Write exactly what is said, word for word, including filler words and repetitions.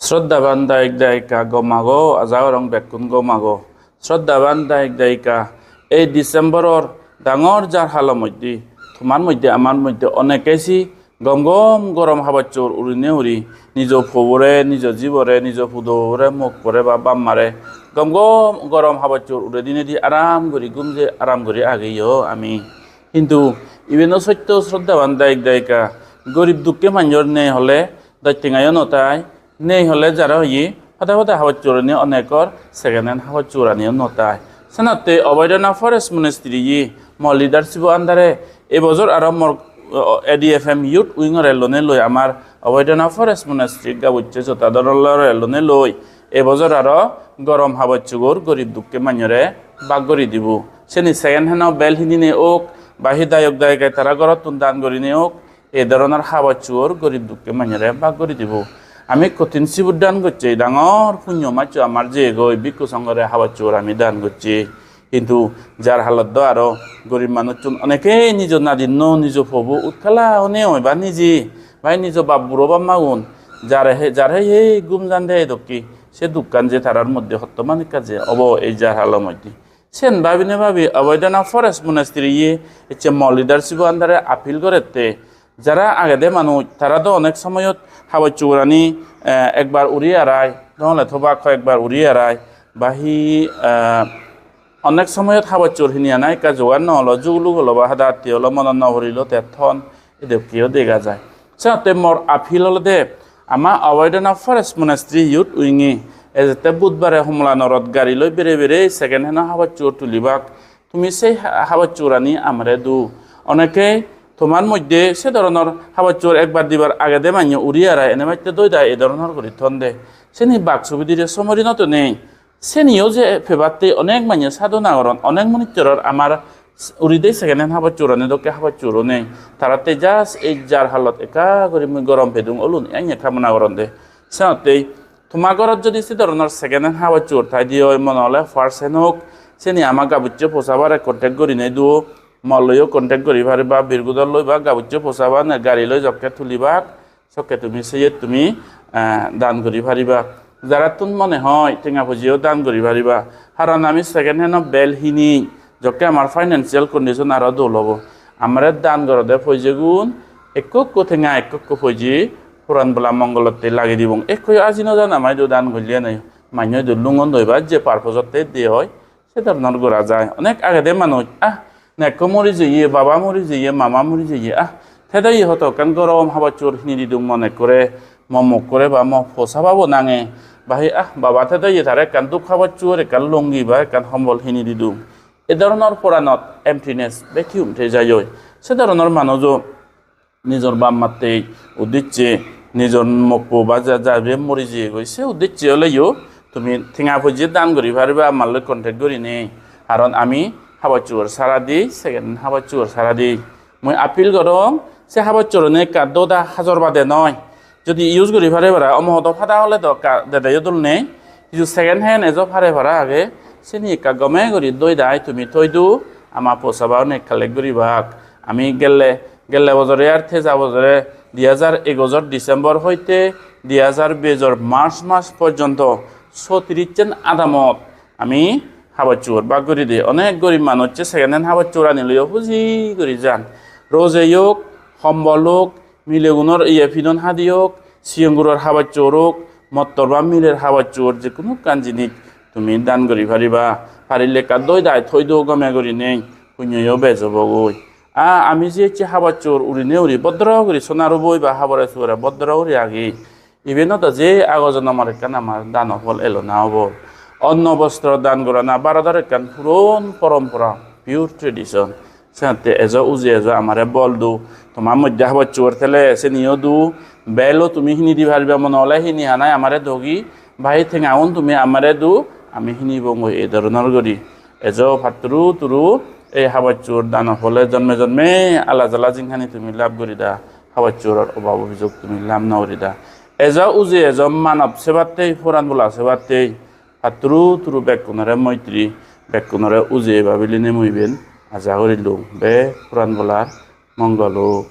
Shraddhaban dayok dayika gom ago, aja gorong bekkun gom ago. Shraddhaban dayok dayika, ei December-or dangor jar halo moddhe, tomar moddhe, amar moddhe oneke si gom gom gorom habor sugor urinei uri, nijo pobore, nijo jibore, nijo pudore, mokkore ba bammare gom gom gorom habor sugor ure dinei di aram guri gumje aram guri ageyo ami. Hintu iben o sotto, shraddhaban dayok dayika, gorib dukke manjor nei hole doj tengayo no tai, nei hole jara hoye, hoda hoda habor sugorani onekor second hand habor sugoraniyo no tai. Senotte Oboidana Forest Monastery ye mo leadership-o under-e ei bojor aro mor, o, A D F M Youth Wing-ore lonei loi, amar Oboidana Forest Monastery gabucche jota dor lore lonei loi, ei bojor aro gorom habor sugor gorib dukke manjore bag guri dibo. Seni second hand-o bel hinine ok, ba hi dayok dayikai tara gorottun dan gurine ok, ei dhoronor habor sugor gorib dukke manjore bag guri dibo. Ami kothin sibor dan gocche, dangor punyo maccho amar jeyegoi, bhikkhu songhore habor sugor ami dan gocche. Hintu jar halot do aro gorib manuchun oneke nijo nadinno, nijo pobo utkala onei oi ba nije, bai nijo bap buro bap magun, jare he, jar he he gum jan de dokke, se dukkan je tarar moddhe hottoman ekka je obo ei jar halo moddhe. Sen babine babi Oboidana Forest Monastery ye ecche mo leadership-o under-e appeal gorette. Jara agede manuj, tara do onek somoyot habor sugorani, eh, ekbar uri arai, nohole tobak hoyekbar uri arai, ba hi, eh, onek somoyot habor sugor hini ana ekka jogar no olo, juguluk olo ba hada atti olo, monot no purilo te thon, edokkeyo dega jai. Senotte mor appeal olode, ama Oboidana Forest Monastery Youth Wing-e ejette budbare Homola Norot gari loi bere bere second hand-o habor sugor tulibak. Tumi sei ha-, habor sugorani amare do. Oneke tomar moddhe se dhoronor habor sugor ekbar dibar agede manye uri arai, ene batte doi dai e dhoronor guri thon de. Seni baksu bidire somori no tonei. Seniyo je pebatte onek manye sadhona goron, onek manuchoror amar s-, uri de second hand habor sugorani dokke habor sugor o nei. Taratte just ei jar halot ekka guri mui gorom pedung olun, enne kamona goronde. Senottei toma gorot jodi se dhoronor second hand habor sugor tai de oi, mone hole first hand ok, seni ama gabucche posabare contact gurinei duo, mo loiyo contact guri pariba, Birgudor loi ba gabucche posabane gari loi jokke tulibak, sokke tumi seyet tumi, eh, dan guri pariba. Jarattun mone hoi tenga pojeyo dan guri pariba. Haron ami second hand-o bel hini, jokke amar financial condition aro dol obo. Amare dan gorode pojegun ekko ekko tenga, ekko ekko poje puran bola mongolotte lagei dibong. Ekkoyo aji no jan ama idu dan golle nei. Manye idu lungon doi ba je purpose-otte de oi, se dhoronor gora jai. Onek agede manuj, ah, nekko mori jeye, baba mori jeye, mama mori jeye, ah, te do ye hoto ekkan gorom habor sugor hini didung mo nekkore, mo mokkore ba mo posababo nange, ba hi, ah, baba te do ye tare ekkan duk habor sugor, ekkan longi ba ekkan hombol hini didung. E dhoronor poranot emptiness, vacuum thei jai oi. Se dhoronor manujo nijor bap mattei uddicche, nijor mokko ba ja-, jaibe mori jeyegoi, se uddicche oleyo tumi tenga poje dan guri pariba, amar loi contact gurinei. Karon ami habor sugor sara di, second habor sugor sara di. Mui appeal gorong, se habor sugorani ekka doda hajor bade noi. Jodi use guri pare para, omohodo pada hole do ekka dedeyo dol nei. Hiju second hand ejo pare para age, seni ekka gome guri doi dai tumi toi do, ama posaba one collect guribak. Ami gelle, gelle bojore ar teja bojore, di hajar egojor December hoite di hajar bejor March mas porjonto sotirissan adamot ami habor sugor bag guri de. Onek gorib manucche second hand habor sugor ani loiyo huji guri jan. Rojei ok, hombol ok, milegunor iye pinon hadi ok, sigon guror habor sugor ok, mottor ba miler habor sugor, je hono ekkan jinis tumi dan guri pariba. Parile ekka doi dai toi do gome gurinei, punyoyo bej obogoi. A, ami je ecche habor sugor urinei uri bodro guri sona ruboi ba habore sugore bodro guri agi. Iben odo je ago jonomor ekkan amar dano phol elo na obo. Onno bostro dan gorana Bharodor ekkan puron porompora, pure tradition. Senotte ejo uje ejo amare bol do. Toma moddhe habor sugor thele seniyo do. Belo tumi hini di pariba mone hole hini hanai amare dogi. Bai tengaun tumi amare do. Ami hinibongoi ei dhoronor guri. Ejo patturu turu ei habor sugor dano phole jonme jonme ala jala jinghani tumi lab gurida. Habor sugoror obab obijog tumi lab no gurida. Ejo uje ejo manob sebattei, poran bola sebattei, patturu turu bekkunore moitri, bekkunore uje babilinei mui iben aja gurilung. Bek poran bolar mongol ok.